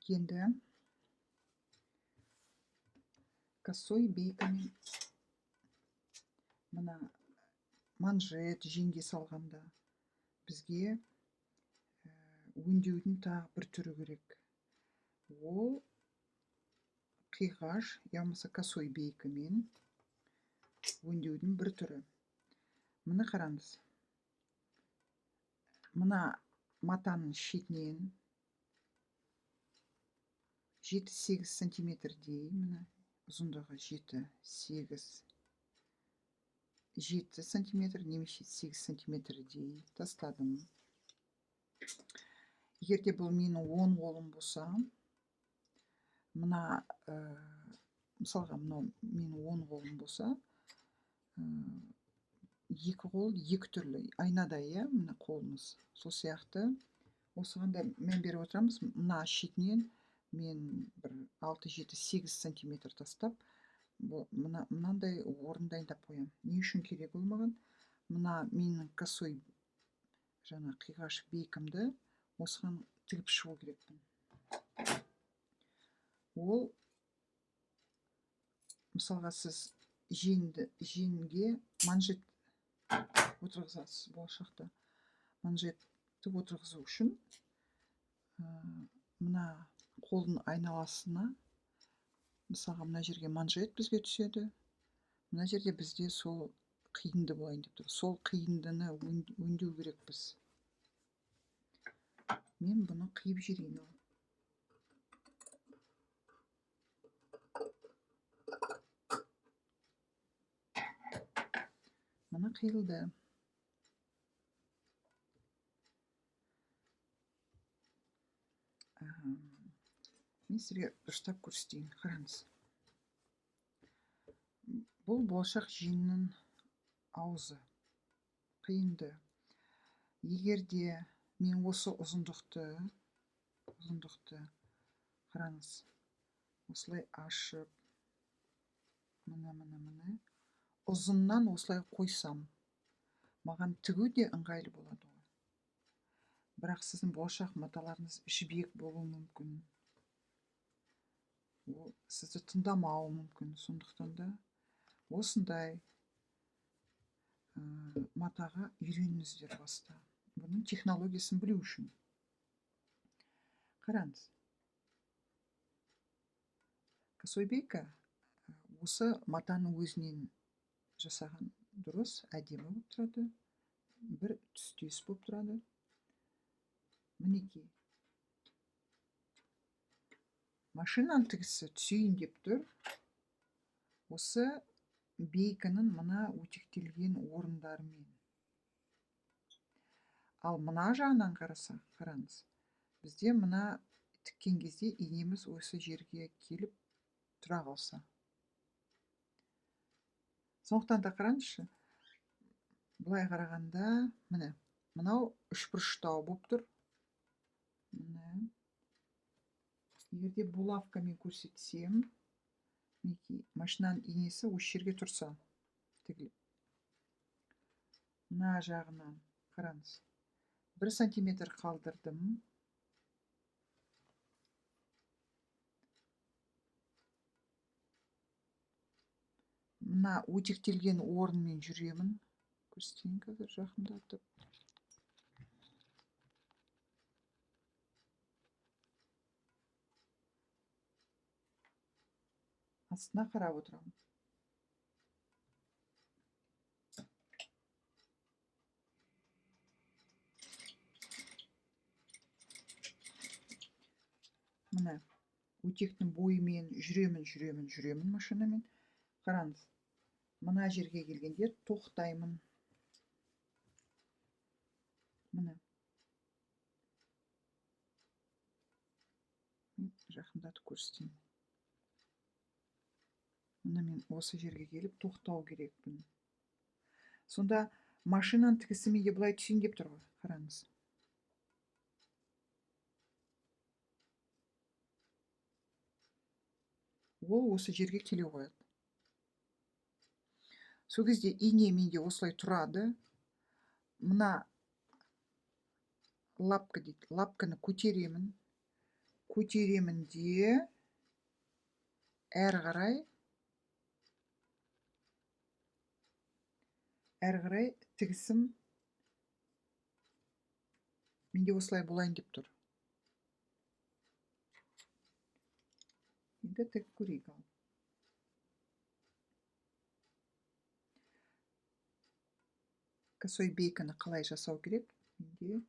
Енді косой бейкамен мына манжет жеңге салғанда бізге өңдеудің тағы бір түрі керек. Ол қиғаш, я болмаса косой бейкамен өңдеудің бір түрі. Міне қараңыз. Мына матаның шетінен 7-8 сантиметрдей, міне ұзындығы 7-8, 7 сантиметр немесе 8 сантиметрдей тастадым. Егер де бұл менің оң қолым болса, мына, мысалға, мынау менің оң қолым болса, екі қол екі түрлі айнадай, иә, мына қолымыз. Сол сияқты осыған да мән беріп отырамыз. Мына шетінен мен бір 6, 7, 8 сантиметр тастап, мынандай орын дайындап қоямын. Не үшін керек ол маған? Мына менің косой жаңа қиғаш бейкімді осыған тігіп шығу керекпін. Ол мысалға сіз жеңге манжет отырғызасыз болашақта. Манжетті отырғызу үшін, мына қолдың айналасына, мысалға, мына жерге манжет бізге түседі. Мына жерде бізде сол қиынды болайын деп тұр. Сол қиындыны өңдеу керекпіз. Мен бұны қиып жіберейін ал. Мына қиылды. Мен сізге дұрыстап көрсетейін. Қараңыз. Бұл болашақ жеңнің аузы. Қиынды. Егер де мен осы ұзындықты қараңыз, осылай ашып, міне, міне, міне, ұзыннан осылай қойсам, маған тігу де ыңғайлы болады ғой. Бірақ сіздің болашақ маталарыңыз жібек болуы мүмкін. Ол сізді тыңдамауы мүмкін. Сондықтан да осындай матаға үйреніңіздер баста. Бұның технологиясын білу үшін. Қараңыз. Косой бейка осы матаның өзінен жасаған дұрыс, әдемі болып тұрады. Бір түстес болып тұрады. Мінекей. Машинаның тігісі түсейін деп тұр. Осы бейканың мына өтектелген орындарымен. Ал мына жағынан қарасақ, қараңыз. Бізде мына тіккен кезде инеміз осы жерге келіп тұра қалса. Сондықтан да қараңызшы, былай қарағанда, міне, мынау үшбұрыштау болып тұр. Міне. Егер де булавкамен көрсетсем, мінекей, машинаның инесі осы жерге тұрса, тігіліп. Мына жағынан, қараңыз, 1 сантиметр қалдырдым. Мына өтектелген орынмен жүремін. Көрсетейін қазір жақындатып. Астына қарап отырамын. Міне, өтектің бойымен жүремін, жүремін, жүремін машинамен. Қараңыз, мына жерге келгенде тоқтаймын. Міне. Мен жақындатып көрсетейін. Міне мен осы жерге келіп тоқтау керекпін. Сонда машинаның тігісі менде былай түсейін деп тұр ғой, қараңыз. Ол осы жерге келе қояды. Сол кезде ине менде осылай тұрады. Мына лапка дейді, лапканы көтеремін. Көтеремін де әрі қарай тігісім менде осылай болайын деп тұр. Енді тігіп көрейік ал. Косой бейканы қалай жасау керек? Менде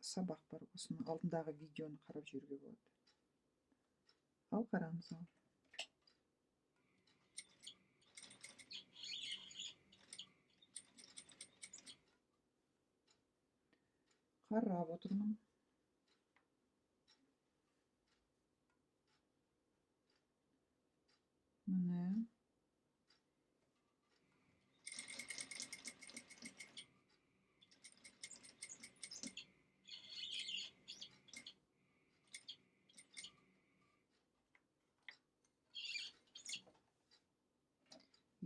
сабақ бар. Осының алдындағы видеоны қарап жүруге болады. Ал қараңыз ал. Қарап отырмын. Міне.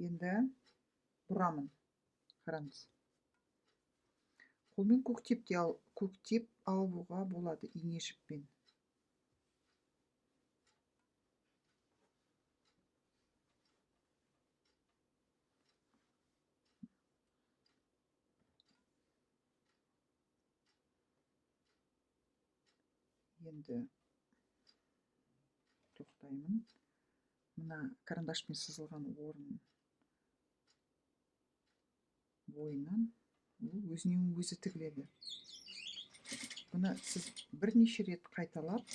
Енді бұрамын. Қараңыз. Қолмен көктеп алуға болады ине жіппен. Енді тоқтаймын. Мына карандашпен сызылған орын бойынан ол өзінен өзі тігіледі. Бұны сіз бірнеше рет қайталап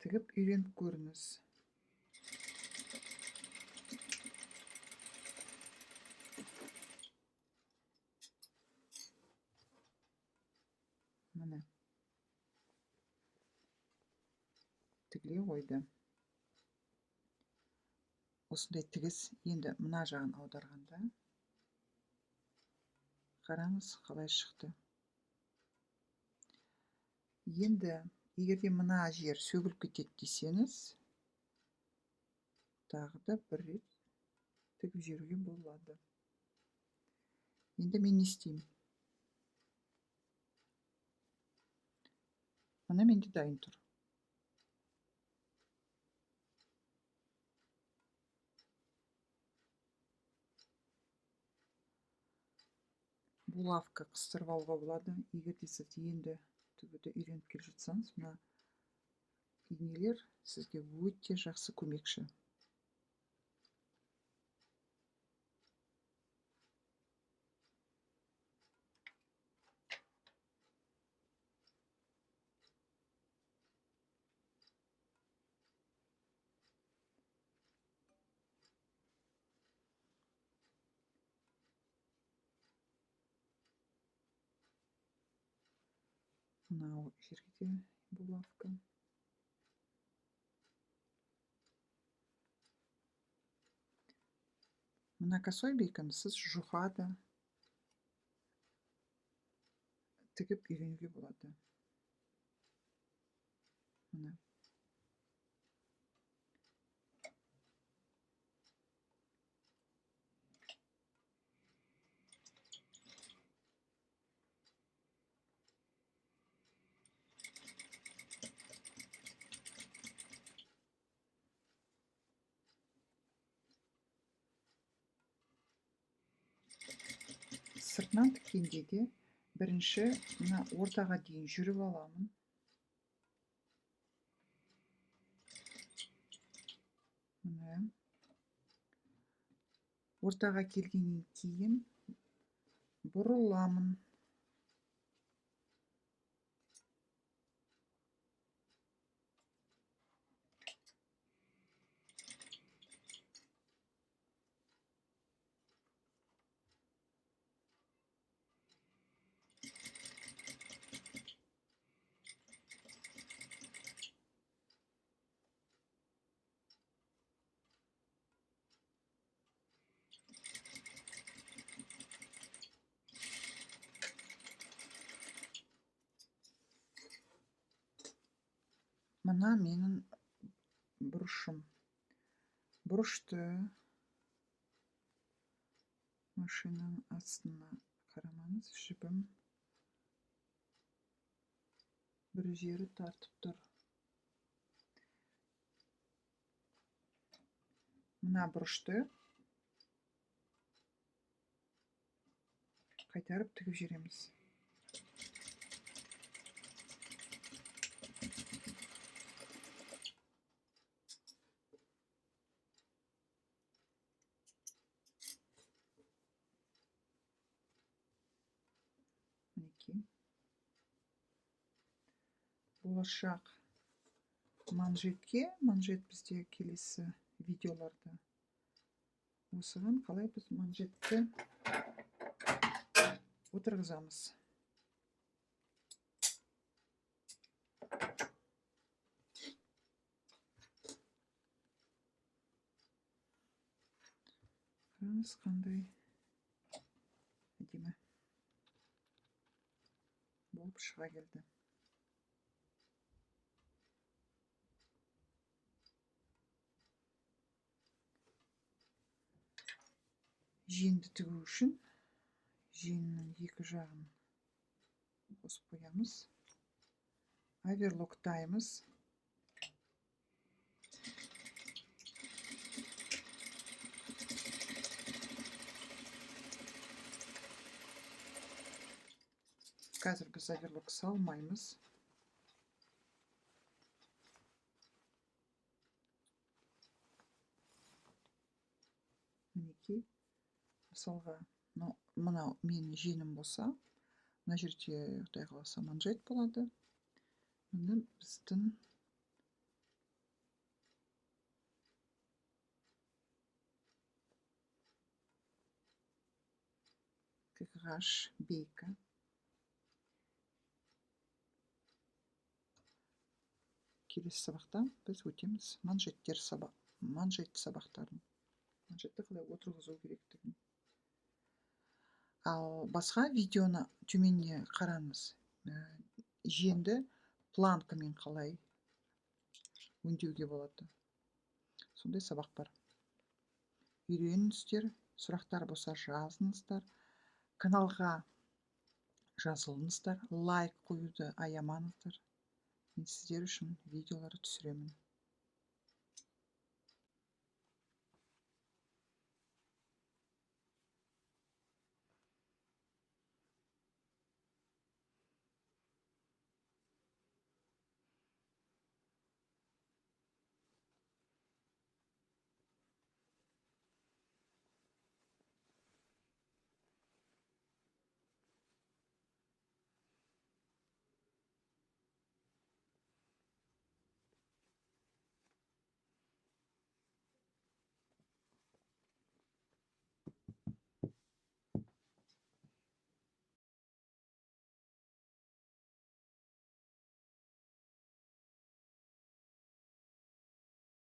тігіп үйреніп көріңіз. Міне. Тігіле қойды. Осындай тігіс енді мына жағын аударғанда қараңыз қалай шықты. Енді егер де мына жер сөгіліп кетеді десеңіз, тағы да бір рет тігіп жіберуге болады. Енді мен не істеймін? Мына менде дайын тұр. Булавка қыстырып алуға болады. Егер де сіз енді тігуді үйреніп келе жатсаңыз, мына инелер сізге өте жақсы көмекші. Мынау жерге де булавка. Мына косой бейканы сіз жұқа да тігіп үйренуге болады. Мына. Сыртынан тіккенде де бірінші мына ортаға дейін жүріп аламын. Міне. Ортаға келгеннен кейін бұрыламын. Мына менің бұрышым. Бұрышты машинаның астына қарамаңыз, жібім бір жері тартып тұр. Мына бұрышты қайтарып тігіп жібереміз. Мінекей. Болашақ манжетке, манжет бізде келесі видеоларда. Осыған қалай біз манжетті отырғызамыз. Қараңыз, қандай әдемі болып шыға келді. Жеңді тігу үшін жеңнің екі жағын қосып қоямыз. Оверлоктаймыз. Қазір біз оверлок салмаймыз. Мінекей, мысалға, мынау менің жеңім болса, мына жерде Құдай қаласа манжет болады. Міне біздің қиғаш бейка. Келесі сабақта біз өтеміз манжет сабақтарын. Манжетті қалай отырғызу керектігін. Ал басқа видеоны төменде қараңыз. Жеңді планкамен қалай өңдеуге болады. Сондай сабақ бар. Үйреніңіздер, сұрақтар болса жазыңыздар. Каналға жазылыңыздар, лайк қоюды аямаңыздар. Мен сіздер үшін видеолар түсіремін.